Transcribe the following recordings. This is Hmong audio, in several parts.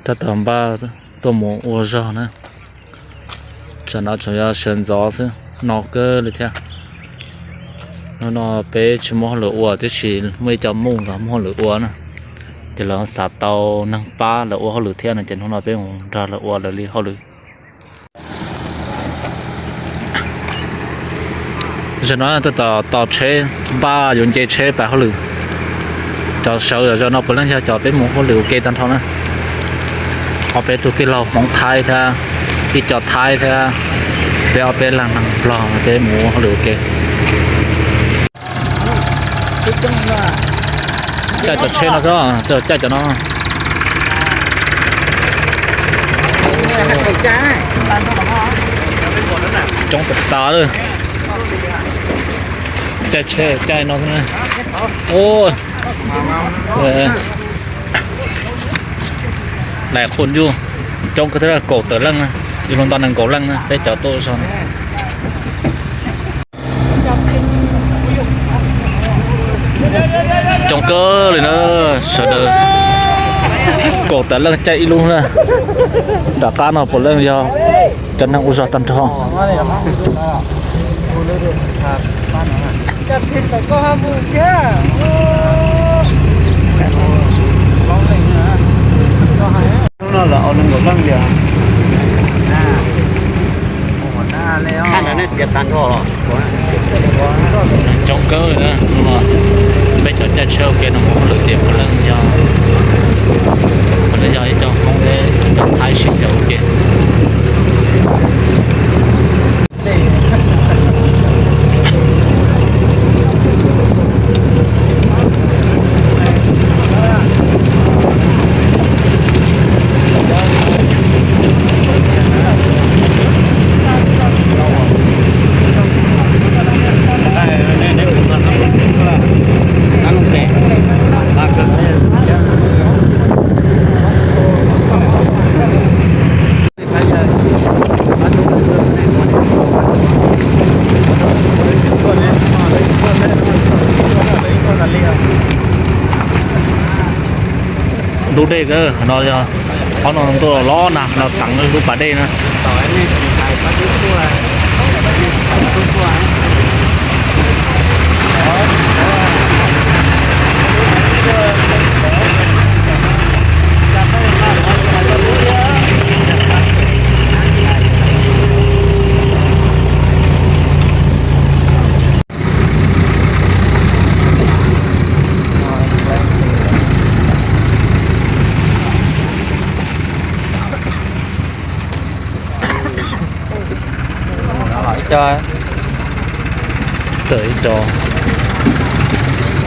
Tab tom npaj tuaj mus ua zog na. Tsam no tseem yog sawv ntxov xwb, no kawg li thiab. Hnub no peb tsis muaj hauj lwm ua, tiam sis muaj ib co muj nkawd muaj hauj lwm ua na, ces lawv xav tau neeg pab lawv ua hauj lwm thiab no ces hnub no peb mus nrog lawv ua lawv li hauj lwm. Zaum no tab tom tos tsheb, npaj yuav nce tsheb pab hauj lwm. Cov sawv zaum no puav leej yog cov peb mus hauj lwm ua ke tag nrho na. Ob peb tug tij laug Hmoob Thaib thiab, ib co Thaib thiab, peb ob peb leeg neeg Nplog peb mus hauj lwm ua ke. Caij cov tsheb no xwb, caij cov no. Coob tas tas lawm. Caij tsheb caij no xwb. Lais qhua yuj, coob kawg thiab, kaum tawm leej, yus hluas nto nees nkaum leej na peb cov tuaj zog no. Coob kawg li na, sawv daws kaum tawm leej caij ib lub na. Nram qab no puav leej yog cov neeg ua zog tag nrho. Coob kawg na, peb cov caij tsheb ua ke no mus hauj lwm ces puav leej yog, puav leej yog ib co Hmoob thiab cov Thaib sib xyaw ua ke. Lub dej no yog qhov no ntuj los nag no teev lub pas dej na. Ib co,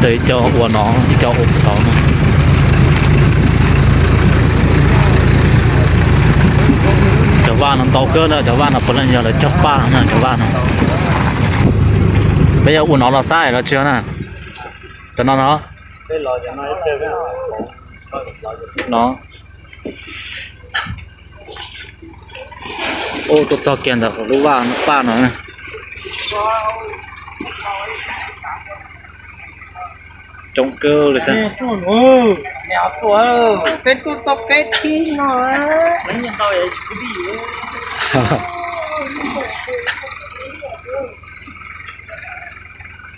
ib co ua no, ib co ua tod no. Cov vaj no ntau kawg na, cov vaj no puav leej yog lawv cog paj na, cov vaj no. Peb yog ua no los xab los tsis yog na. Cov no no. No. Ua tuaj txog kiag ntawm lub vaj paj no. Coob kawg li thiab. Peb tuaj tau peb thib no.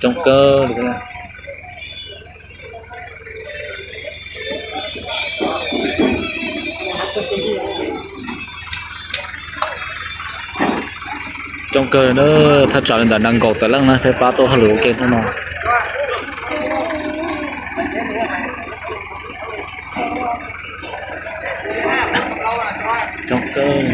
Coob kawg li. Coob kawg na, thaj tsam li ntawm nees nkaum tawm leej na peb pab tuaj hauj lwm ua ke hnub no. Coob kawg.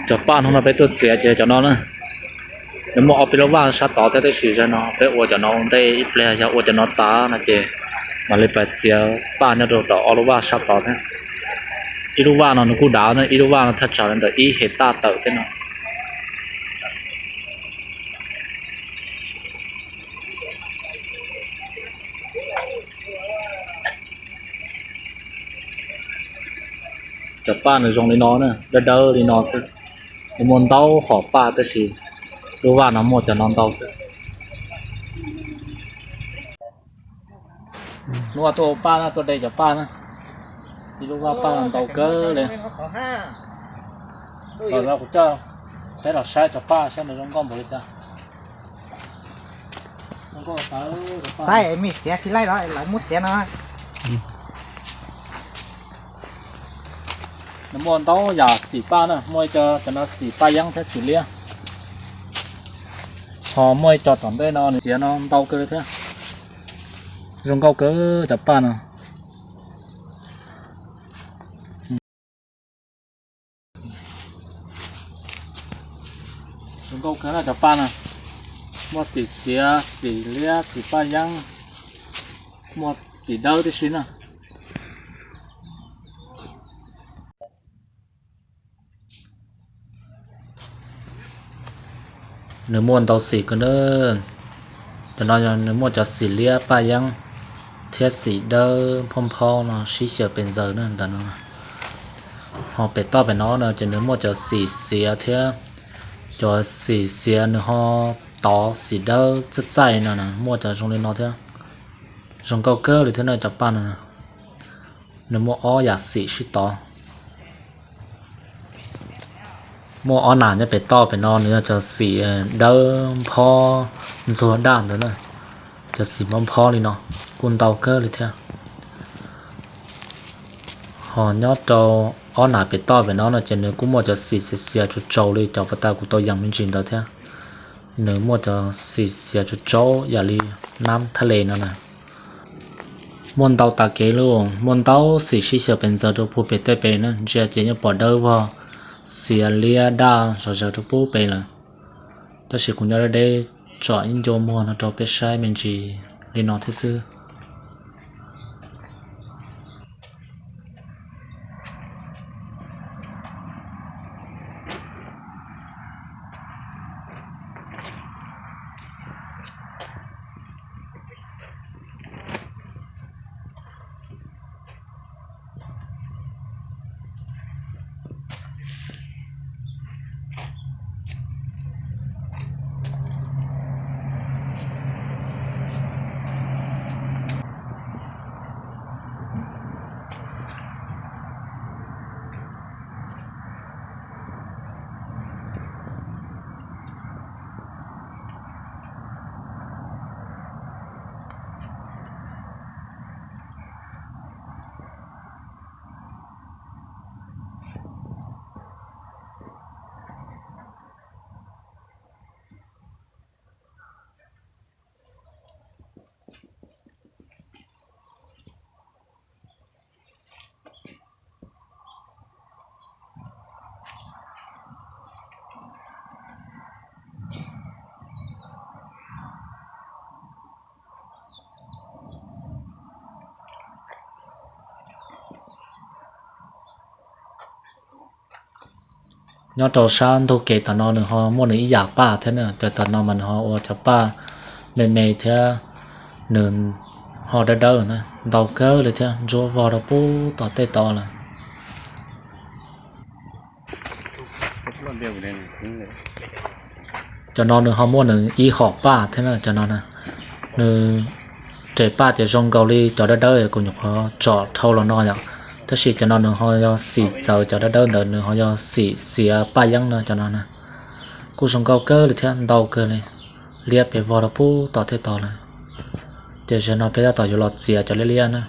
Cov paj hnub no peb tuaj txiav ces cov no na. Nws muaj ob peb lub vaj sab tod thiab, tab sis zaum no peb ua cov no ua ntej ib pliag, yog ua cov no tas no ces mam li pais txiav paj nyob rau tom ob lub vaj sab tod thiab. Ib lub vaj no nws kuj dav na, ib lub vaj no thaj tsam li ntawm ib hais taj tawm thiab no. Cov paj nws zoo li no na, dawb dawb li no xwb. Nws muaj ntau hom paj tab sis lub vaj no muaj cov no ntau xwb. Hnub no tuaj ua paj na, tuaj de cov paj na. Ib lub vaj paj ntau kawg li. Los kuv coj peb los saib cov paj saib nws zoo nkauj npaum li cas. Zoo nkauj tawv cov paj. Saib mej txiav tsis laij los lawv muab txiav no. Nws muaj ntau yam xim paj na, muaj ib co cov no xim paj yeeb thiab xim liab. Ho muaj ib co tom ntej no nws txiav no ntau kawg li thiab. Zoo nkauj kawg cov paj no. Zoo nkauj kawg na cov paj no. Muaj xim xiav, xim liab, xim paj yeeb, muaj xim dawb tib si na. Nws muaj ntau xim kawg na. Cov no nws muaj cov xim liab paj yeeb thiab xim dawb phob nphob no sib xyaw pes ntxaws na ntawm no. Ho pem toj pem no no ces nws muaj cov xim xiav thiab cov xim xiav nws ho tov xim dawb txaij txaij no na, muaj cov zoo li no thiab. Zoo nkauj kawg li thiab na cov paj no. Nws muaj ob yam xim sib tov. Muaj ob nam nyob pem toj pem no nws yog cov xim dawb phob ntxuag daj ntawd na. Cov xim phob nphob li no kuj ntau kawg li thiab. Ho nyob rau ob nam pem toj pem no no ces nws kuj muaj cov xim xiav xiav tsaus tsaus li cov pas tas kuv tau yees me ntsis ntawd thiab. Nws muaj cov xim xiav tsaus tsaus yam li nab thaj les no na. Muaj ntau tas kev li, muaj ntau xim sib xyaw pes ntxaws rau puag pem tej pem na, ntsia ces yeej pom dawb vog, xiav liab daj zom zaws rau puag pem lawm. Tab sis kuv nyob deb deb tsom ib ncua muag no rau peb saib me ntsis li no thiab xwb. Nyob rau sab ntug kev tom no nws ho muaj nws ib yam paj thiab na, cov tom no mas nws ho ua cov paj me me thiab nws ho dawb dawb na, ntau kawg li thiab ntsuab vog rau puag tom tej tod lawm. Cov no nws ho muaj nws ib hom paj thiab na cov no na. Nws res paj ces zoo nkaus li cov dawb dawb kuv nyuam qhuav tsom dhau los no yom. Tab sis cov no nws ho yog xim txawv cov dawb dawb ntawd nws ho yog xim xiav paj yeeb no cov no na. Kuj zoo nkauj kawg li thiab ntau kawg li, liab pes vog rau puag tom tej tod lawm. Ces zaum no peb tab tom yuav los txiav cov liab liab na.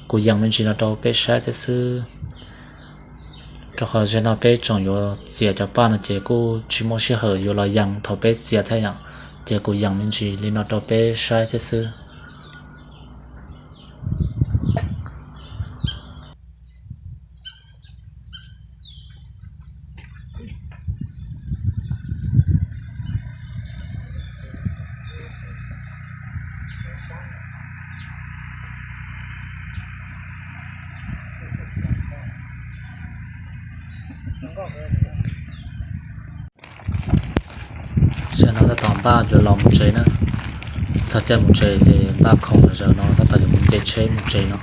Kuv yees me ntsis no rau peb saib thiab xwb. Rau qhov zaum no peb tseem yuav txiav cov paj no ces kuj tsis muaj sij hawm yuav los yees thaum peb txiav thiab yom. Ces kuv yees me ntsis li no rau peb saib thiab xwb. Zaum no tab tom npaj yuav los mus tsev na. Txog caij mus tsev ces npaj khoom, zaum no tab tom yuav mus nce tsheb mus tsev no.